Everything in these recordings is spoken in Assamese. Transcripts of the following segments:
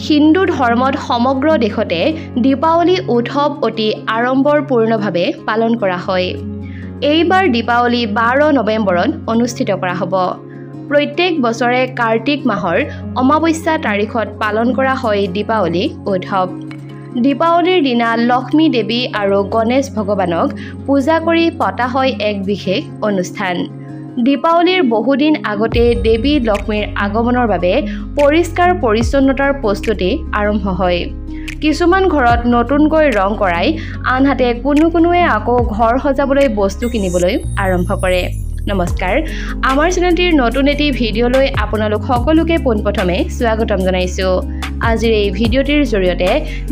হিন্দু ধৰ্মত সমগ্ৰ দেশতে দীপাৱলী উৎসৱ অতি আড়ম্বৰপূৰ্ণভাৱে পালন কৰা হয়। এইবাৰ দীপাৱলী 12 নৱেম্বৰত অনুষ্ঠিত কৰা হ'ব। প্ৰত্যেক বছৰে কাৰ্তিক মাহৰ অমাৱস্যা তাৰিখত পালন কৰা হয় দীপাৱলী উৎসৱ। দীপাৱলীৰ দিনা লক্ষ্মী দেৱী আৰু গণেশ ভগৱানক পূজা কৰি পতা হয় এক বিশেষ অনুষ্ঠান। দীপাৱলীৰ বহুদিন আগতে দেৱী লক্ষ্মীৰ আগমনৰ বাবে পৰিষ্কাৰ পৰিচ্ছন্নতাৰ প্ৰস্তুতি আৰম্ভ হয়। কিছুমান ঘৰত নতুনকৈ ৰং কৰাই, আনহাতে কোনো কোনোৱে আকৌ ঘৰ সজাবলৈ বস্তু কিনিবলৈ আৰম্ভ কৰে। নমস্কাৰ, আমাৰ চেনেলটিৰ নতুন এটি ভিডিঅ'লৈ আপোনালোক সকলোকে পোনপ্ৰথমে স্বাগতম জনাইছোঁ। আজিৰ এই ভিডিঅ'টিৰ জৰিয়তে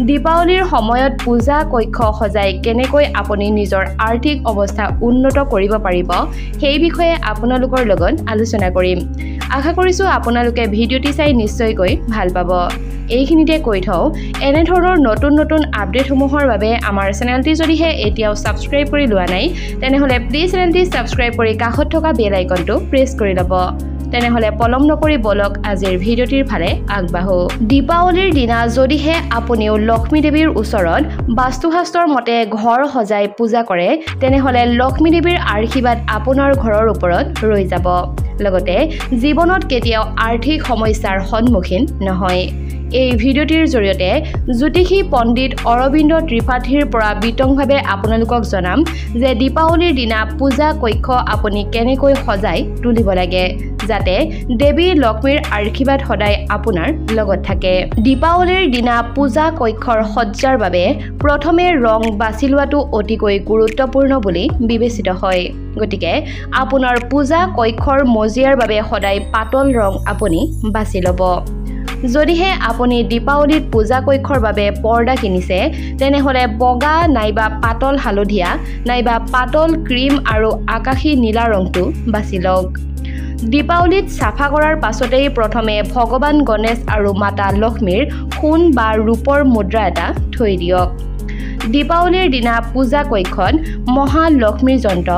দীপাৱলীৰ সময়ত পূজা কক্ষ সজাই কেনেকৈ আপুনি নিজৰ আৰ্থিক অৱস্থা উন্নত কৰিব পাৰিব সেই বিষয়ে আপোনালোকৰ লগত আলোচনা কৰিম। আশা কৰিছোঁ আপোনালোকে ভিডিঅ'টি চাই নিশ্চয়কৈ ভাল পাব। এইখিনিতে কৈ থওঁ, এনেধৰণৰ নতুন নতুন আপডেটসমূহৰ বাবে আমাৰ চেনেলটি যদিহে এতিয়াও ছাবস্ক্ৰাইব কৰি লোৱা নাই, তেনেহ'লে প্লিজ চেনেলটি ছাবস্ক্ৰাইব কৰি কাষত থকা বেল আইকনটো প্ৰেছ কৰি ল'ব। তেনেহ'লে পলম নকৰি বলক আজিৰ ভিডিঅ'টিৰ ফালে আগবাঢ়ো। দীপাৱলীৰ দিনা যদিহে আপুনিও লক্ষ্মী দেৱীৰ ওচৰত বাস্তুশাস্ত্ৰৰ মতে ঘৰ সজাই পূজা কৰে, তেনেহ'লে লক্ষ্মী দেৱীৰ আশীৰ্বাদ আপোনাৰ ঘৰৰ ওপৰত ৰৈ যাব। লগতে জীৱনত কেতিয়াও আৰ্থিক সমস্যাৰ সন্মুখীন নহয়। এই ভিডিঅ'টিৰ জৰিয়তে জ্যোতিষী পণ্ডিত অৰবিন্দ ত্ৰিপাঠীৰ পৰা বিতংভাৱে আপোনালোকক জনাম যে দীপাৱলীৰ দিনা পূজা কক্ষ আপুনি কেনেকৈ সজাই তুলিব লাগে, যাতে দেৱী লক্ষ্মীৰ আশীৰ্বাদ সদায় আপোনাৰ লগত থাকে। দীপাৱলীৰ দিনা পূজা কক্ষৰ সজ্জাৰ বাবে প্ৰথমে ৰং বাছি লোৱাটো অতিকৈ গুৰুত্বপূৰ্ণ বুলি বিবেচিত হয়। গতিকে আপোনাৰ পূজা কক্ষৰ মজিয়াৰ বাবে সদায় পাতল ৰং আপুনি বাছি ল'ব। যদিহে আপুনি দীপাৱলীত পূজা কক্ষৰ বাবে পৰ্দা কিনিছে, তেনেহ'লে বগা নাইবা পাতল হালধীয়া নাইবা পাতল ক্ৰীম আৰু আকাশী নীলা ৰংটো বাছি লওক। দীপাৱলীত চাফা কৰাৰ পাছতেই প্ৰথমে ভগৱান গণেশ আৰু মাতা লক্ষ্মীৰ সোণ বা ৰূপৰ মুদ্ৰা এটা থৈ দিয়ক। দীপাৱলীৰ দিনা পূজা কক্ষত মহালক্ষ্মীৰ যন্ত্ৰ,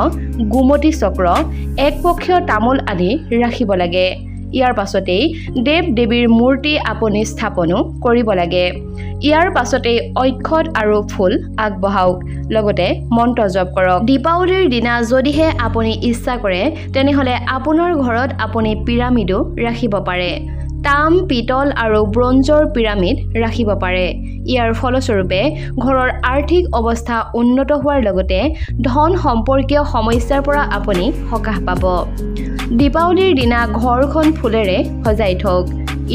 গোমতী চক্ৰ, একপক্ষীয় তামোল আদি ৰাখিব লাগে। ইয়াৰ পাছতেই দেৱ দেৱীৰ মূৰ্তি আপুনি স্থাপনো কৰিব লাগে। ইয়াৰ পাছতেই অক্ষত আৰু ফুল আগবঢ়াওক, লগতে মন্ত্ৰ জপ কৰক। দীপাৱলীৰ দিনা যদিহে আপুনি ইচ্ছা কৰে, তেনেহ'লে আপোনাৰ ঘৰত আপুনি পিৰামিডো ৰাখিব পাৰে। তাম, পিতল আৰু ব্ৰঞ্জৰ পিৰামিড ৰাখিব পাৰে। ইয়াৰ ফলস্বৰূপে ঘৰৰ আৰ্থিক অৱস্থা উন্নত হোৱাৰ লগতে ধন সম্পৰ্কীয় সমস্যাৰ পৰা আপুনি সকাহ পাব। দীপাৱলীৰ দিনা ঘৰখন ফুলেৰে সজাই থওক।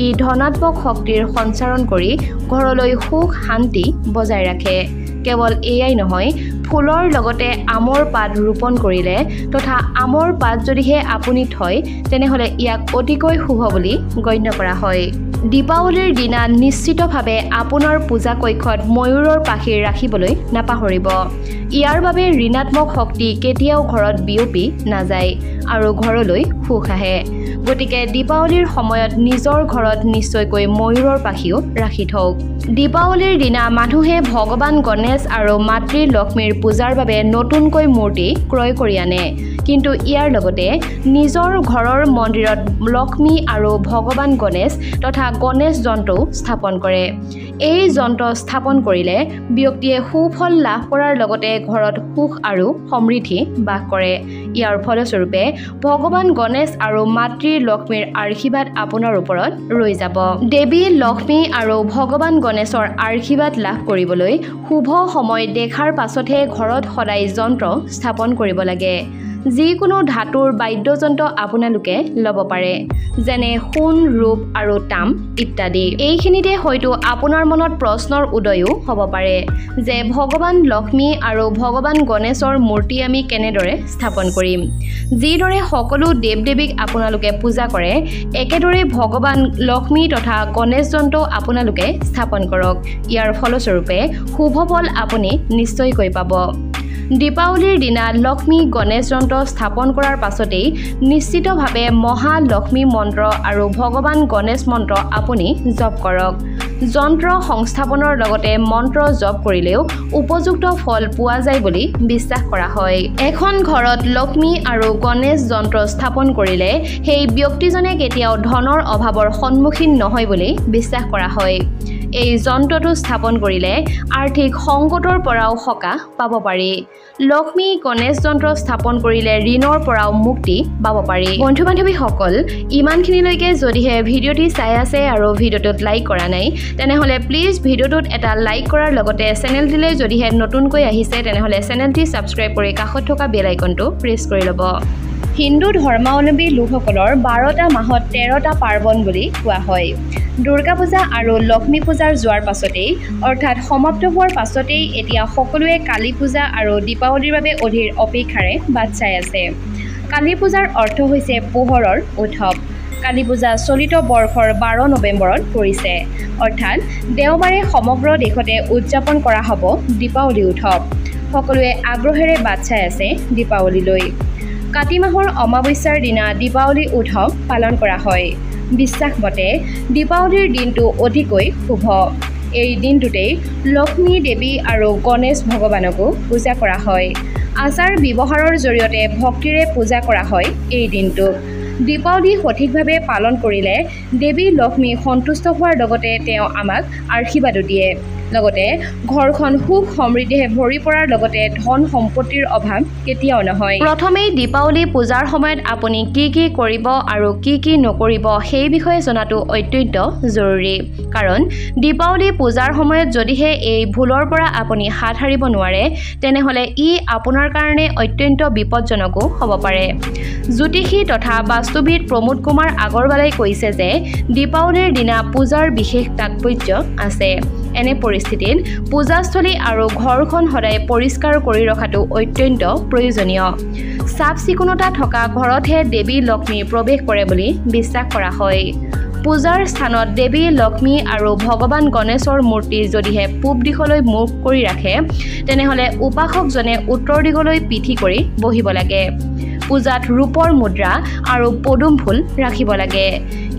ই ধনাত্মক শক্তিৰ সঞ্চাৰণ কৰি ঘৰলৈ সুখ শান্তি বজাই ৰাখে। কেৱল এয়াই নহয়, ফুলৰ লগতে আমৰ পাত ৰোপণ কৰিলে তথা আমৰ পাত যদিহে আপুনি থয়, তেনেহ'লে ইয়াক অতিকৈ শুভ বুলি গণ্য কৰা হয়। দীপাৱলীৰ দিনা নিশ্চিতভাৱে আপোনাৰ পূজা কক্ষত ময়ূৰৰ পাখি ৰাখিবলৈ নাপাহৰিব। ইয়াৰ বাবে ঋণাত্মক শক্তি কেতিয়াও ঘৰত বিয়পি নাযায় আৰু ঘৰলৈ সুখ আহে। গতিকে দীপাৱলীৰ সময়ত নিজৰ ঘৰত নিশ্চয়কৈ ময়ূৰৰ পাখিও ৰাখি থওক। দীপাৱলীৰ দিনা মানুহে ভগৱান গণেশ আৰু মাতৃ লক্ষ্মীৰ পূজাৰ বাবে নতুনকৈ মূৰ্তি ক্ৰয় কৰি আনে। কিন্তু ইয়াৰ লগতে নিজৰ ঘৰৰ মন্দিৰত লক্ষ্মী আৰু ভগৱান গণেশ তথা গণেশ যন্ত্ৰও স্থাপন কৰে। এই যন্ত্ৰ স্থাপন কৰিলে ব্যক্তিয়ে সুফল লাভ কৰাৰ লগতে ঘৰত সুখ আৰু সমৃদ্ধি বাস কৰে। ইয়াৰ ফলস্বৰূপে ভগৱান গণেশ আৰু মাতৃ লক্ষ্মীৰ আশীৰ্বাদ আপোনাৰ ওপৰত ৰৈ যাব। দেৱী লক্ষ্মী আৰু ভগৱান গণেশৰ আশীৰ্বাদ লাভ কৰিবলৈ শুভ সময় দেখাৰ পাছতহে ঘৰত সদায় যন্ত্ৰ স্থাপন কৰিব লাগে। যিকোনো ধাতুৰ বাদ্যযন্ত্ৰ আপোনালোকে ল'ব পাৰে, যেনে সোণ, ৰূপ আৰু তাম ইত্যাদি। এইখিনিতে হয়তো আপোনাৰ মনত প্ৰশ্নৰ উদয়ো হ'ব পাৰে যে ভগৱান লক্ষ্মী আৰু ভগৱান গণেশৰ মূৰ্তি আমি কেনেদৰে স্থাপন কৰিম। যিদৰে সকলো দেৱ দেৱীক আপোনালোকে পূজা কৰে, একেদৰে ভগৱান লক্ষ্মী তথা গণেশ যন্ত্ৰও আপোনালোকে স্থাপন কৰক। ইয়াৰ ফলস্বৰূপে শুভ ফল আপুনি নিশ্চয়কৈ পাব। দীপাৱলীৰ দিনা লক্ষ্মী গণেশ যন্ত্ৰ স্থাপন কৰাৰ পাছতেই নিশ্চিতভাৱে মহালক্ষ্মী মন্ত্ৰ আৰু ভগৱান গণেশ মন্ত্ৰ আপুনি জপ কৰক। যন্ত্ৰ সংস্থাপনৰ লগতে মন্ত্ৰ জপ কৰিলেও উপযুক্ত ফল পোৱা যায় বুলি বিশ্বাস কৰা হয়। এখন ঘৰত লক্ষ্মী আৰু গণেশ যন্ত্ৰ স্থাপন কৰিলে সেই ব্যক্তিজনে কেতিয়াও ধনৰ অভাৱৰ সন্মুখীন নহয় বুলি বিশ্বাস কৰা হয়। এই যন্ত্ৰটো স্থাপন কৰিলে আৰ্থিক সংকটৰ পৰাও সকাহ পাব পাৰি। লক্ষ্মী গণেশ যন্ত্ৰ স্থাপন কৰিলে ঋণৰ পৰাও মুক্তি পাব পাৰি। বন্ধু বান্ধৱীসকল, ইমানখিনিলৈকে যদিহে ভিডিঅ'টি চাই আছে আৰু ভিডিঅ'টোত লাইক কৰা নাই, তেনেহ'লে প্লিজ ভিডিঅ'টোত এটা লাইক কৰাৰ লগতে চেনেলটিলৈ যদিহে নতুনকৈ আহিছে তেনেহ'লে চেনেলটি ছাবস্ক্ৰাইব কৰি কাষত থকা বেল আইকনটো প্ৰেছ কৰি ল'ব। হিন্দু ধৰ্মাৱলম্বী লোকসকলৰ 12টা মাহত 13টা পাৰ্বণ বুলি কোৱা হয়। দুৰ্গা পূজা আৰু লক্ষ্মী পূজাৰ যোৱাৰ পাছতেই অৰ্থাৎ সমাপ্ত হোৱাৰ পাছতেই এতিয়া সকলোৱে কালী পূজা আৰু দীপাৱলীৰ বাবে অধীৰ অপেক্ষাৰে বাট চাই আছে। কালী পূজাৰ অৰ্থ হৈছে পোহৰৰ উৎসৱ। কালী পূজা চলিত বৰ্ষৰ 12 নৱেম্বৰত পৰিছে, অৰ্থাৎ দেওবাৰে সমগ্ৰ দেশতে উদযাপন কৰা হ'ব দীপাৱলী উৎসৱ। সকলোৱে আগ্ৰহেৰে বাট চাই আছে দীপাৱলীলৈ। কাতি মাহৰ অমাৱস্যাৰ দিনা দীপাৱলী উৎসৱ পালন কৰা হয়। বিশ্বাস মতে দীপাৱলীৰ দিনটো অতিকৈ শুভ। এই দিনটোতেই লক্ষ্মী দেৱী আৰু গণেশ ভগৱানকো পূজা কৰা হয়। আচাৰ ব্যৱহাৰৰ জৰিয়তে ভক্তিৰে পূজা কৰা হয় এই দিনটোক। দীপাৱলী সঠিকভাৱে পালন কৰিলে দেৱী লক্ষ্মী সন্তুষ্ট হোৱাৰ লগতে তেওঁ আমাক আশীৰ্বাদো দিয়ে। লগতে ঘৰখন সুখ সমৃদ্ধিৰে ভৰি পৰাৰ লগতে ধন সম্পত্তিৰ অভাৱ কেতিয়াও নহয়। প্ৰথমেই দীপাৱলী পূজাৰ সময়ত আপুনি কি কি কৰিব আৰু কি কি নকৰিব সেই বিষয়ে জনাটো অত্যন্ত জৰুৰী। কাৰণ দীপাৱলী পূজাৰ সময়ত যদিহে এই ভুলৰ পৰা আপুনি হাত সাৰিব নোৱাৰে, তেনেহ'লে ই আপোনাৰ কাৰণে অত্যন্ত বিপদজনকো হ'ব পাৰে। জ্যোতিষী তথা বাস্তুবিদ প্ৰমোদ কুমাৰ আগৰৱালাই কৈছে যে দীপাৱলীৰ দিনা পূজাৰ বিশেষ তাৎপৰ্য আছে। এনে পৰিস্থিতিত পূজাস্থলী আৰু ঘৰখন সদায় পৰিষ্কাৰ কৰি ৰখাটো অত্যন্ত প্ৰয়োজনীয়। চাফ চিকুণতা থকা ঘৰতহে দেৱী লক্ষ্মী প্ৰৱেশ কৰে বুলি বিশ্বাস কৰা হয়। পূজাৰ স্থানত দেৱী লক্ষ্মী আৰু ভগৱান গণেশৰ মূৰ্তি যদিহে পূব দিশলৈ মুখ কৰি ৰাখে, তেনেহ'লে উপাসকজনে উত্তৰ দিশলৈ পিঠি কৰি বহিব লাগে। পূজাত ৰূপৰ মুদ্ৰা আৰু পদুম ফুল ৰাখিব লাগে।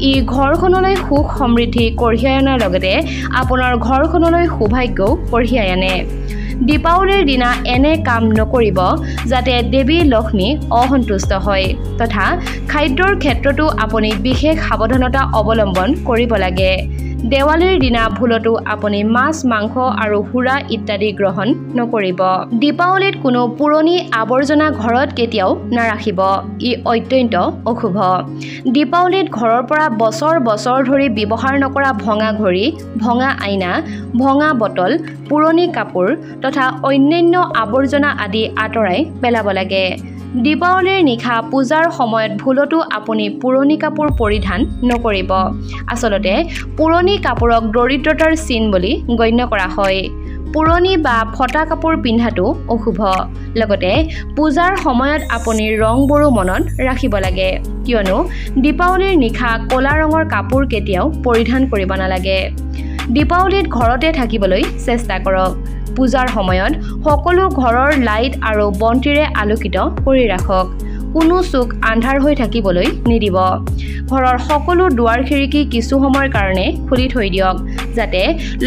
ই ঘৰখনলৈ সুখ সমৃদ্ধি কঢ়িয়াই অনাৰ লগতে আপোনাৰ ঘৰখনলৈ সৌভাগ্যও কঢ়িয়াই আনে। দীপাৱলীৰ দিনা এনে কাম নকৰিব যাতে দেৱী লক্ষ্মী অসন্তুষ্ট হয় তথা খাদ্যৰ ক্ষেত্ৰতো আপুনি বিশেষ সাৱধানতা অৱলম্বন কৰিব লাগে। দেৱালীৰ দিনা ভুলতো আপুনি মাছ, মাংস আৰু সুৰা ইত্যাদি গ্ৰহণ নকৰিব। দীপাৱলীত কোনো পুৰণি আৱৰ্জনা ঘৰত কেতিয়াও নাৰাখিব, ই অত্যন্ত অশুভ। দীপাৱলীত ঘৰৰ পৰা বছৰ বছৰ ধৰি ব্যৱহাৰ নকৰা ভঙা ঘড়ী, ভঙা আইনা, ভঙা বটল, পুৰণি কাপোৰ তথা অন্যান্য আৱৰ্জনা আদি আঁতৰাই পেলাব লাগে। দীপাৱলীৰ নিশা পূজাৰ সময়ত ভুলতো আপুনি পুৰণি কাপোৰ পৰিধান নকৰিব। আচলতে পুৰণি কাপোৰক দৰিদ্ৰতাৰ চিন বুলি গণ্য কৰা হয়। পুৰণি বা ফটা কাপোৰ পিন্ধাটো অশুভ। লগতে পূজাৰ সময়ত আপুনি ৰংবোৰো মনত ৰাখিব লাগে, কিয়নো দীপাৱলীৰ নিশা ক'লা ৰঙৰ কাপোৰ কেতিয়াও পৰিধান কৰিব নালাগে। দীপাৱলীত ঘৰতে থাকিবলৈ চেষ্টা কৰক। পূজাৰ সময়ত সকলো ঘৰৰ লাইট আৰু বন্তিৰে আলোকিত কৰি ৰাখক। কোনো চুক আন্ধাৰ হৈ থাকিবলৈ নিদিব। ঘৰৰ সকলো দুৱাৰ খিৰিকী কিছু সময়ৰ কাৰণে খুলি থৈ দিয়ক, যাতে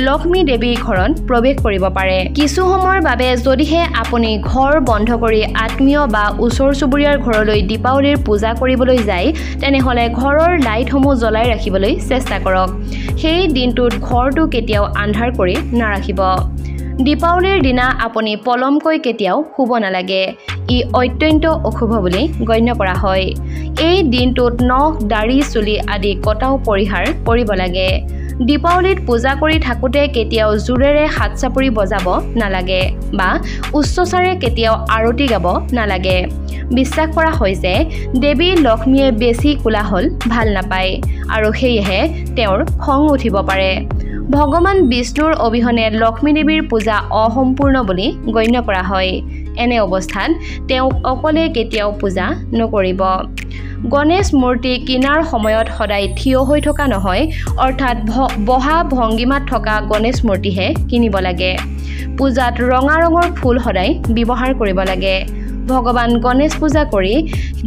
লক্ষ্মী দেৱী ঘৰত প্ৰৱেশ কৰিব পাৰে। কিছু সময়ৰ বাবে যদিহে আপুনি ঘৰ বন্ধ কৰি আত্মীয় বা ওচৰ চুবুৰীয়াৰ ঘৰলৈ দীপাৱলীৰ পূজা কৰিবলৈ যায়, তেনেহ'লে ঘৰৰ লাইটসমূহ জ্বলাই ৰাখিবলৈ চেষ্টা কৰক। সেই দিনটোত ঘৰটো কেতিয়াও আন্ধাৰ কৰি নাৰাখিব। দীপাৱলীৰ দিনা আপুনি পলমকৈ কেতিয়াও শুব নালাগে, ই অত্যন্ত অশুভ বুলি গণ্য কৰা হয়। এই দিনটোত নখ, দাড়ি, চুলি আদি কটাও পৰিহাৰ কৰিব লাগে। দীপাৱলীত পূজা কৰি থাকোঁতে কেতিয়াও জোৰেৰে হাত চাপৰি বজাব নালাগে বা উচ্চস্বৰে কেতিয়াও আৰতি গাব নালাগে। বিশ্বাস কৰা হয় যে দেৱী লক্ষ্মীয়ে বেছি কোলাহল ভাল নাপায় আৰু সেয়েহে তেওঁৰ খং উঠিব পাৰে। ভগৱান বিষ্ণুৰ অবিহনে লক্ষ্মী দেৱীৰ পূজা অসম্পূৰ্ণ বুলি গণ্য কৰা হয়। এনে অৱস্থাত তেওঁক অকলে কেতিয়াও পূজা নকৰিব। গণেশ মূৰ্তি কিনাৰ সময়ত সদায় থিয় হৈ থকা নহয়, অৰ্থাৎ বহা ভংগীমাত থকা গণেশ মূৰ্তিহে কিনিব লাগে। পূজাত ৰঙা ৰঙৰ ফুল সদায় ব্যৱহাৰ কৰিব লাগে। ভগৱান গণেশ পূজা কৰি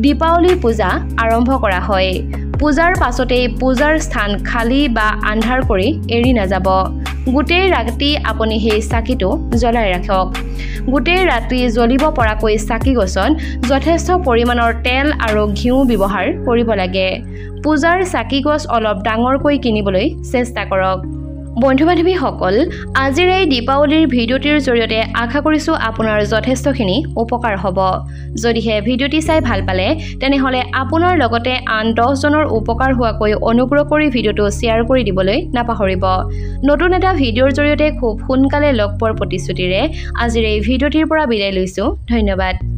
দীপাৱলী পূজা আৰম্ভ কৰা হয়। পূজাৰ পাছতেই পূজাৰ স্থান খালী বা আন্ধাৰ কৰি এৰি নাযাব। গোটেই ৰাতি আপুনি সেই চাকিটো জ্বলাই ৰাখক। গোটেই ৰাতি জ্বলিব পৰাকৈ চাকি গছত যথেষ্ট পৰিমাণৰ তেল আৰু ঘিউ ব্যৱহাৰ কৰিব লাগে। পূজাৰ চাকি গছ অলপ ডাঙৰকৈ কিনিবলৈ চেষ্টা কৰক। বন্ধু বান্ধৱীসকল, আজিৰ এই দীপাৱলীৰ ভিডিঅ'টিৰ জৰিয়তে আশা কৰিছোঁ আপোনাৰ যথেষ্টখিনি উপকাৰ হ'ব। যদিহে ভিডিঅ'টি চাই ভাল পালে তেনেহ'লে আপোনাৰ লগতে আন 10জনৰ উপকাৰ হোৱাকৈ অনুগ্ৰহ কৰি ভিডিঅ'টো শ্বেয়াৰ কৰি দিবলৈ নাপাহৰিব। নতুন এটা ভিডিঅ'ৰ জৰিয়তে খুব সোনকালে লগ পোৱাৰ প্ৰতিশ্ৰুতিৰে আজিৰ এই ভিডিঅ'টিৰ পৰা বিদায় লৈছোঁ। ধন্যবাদ।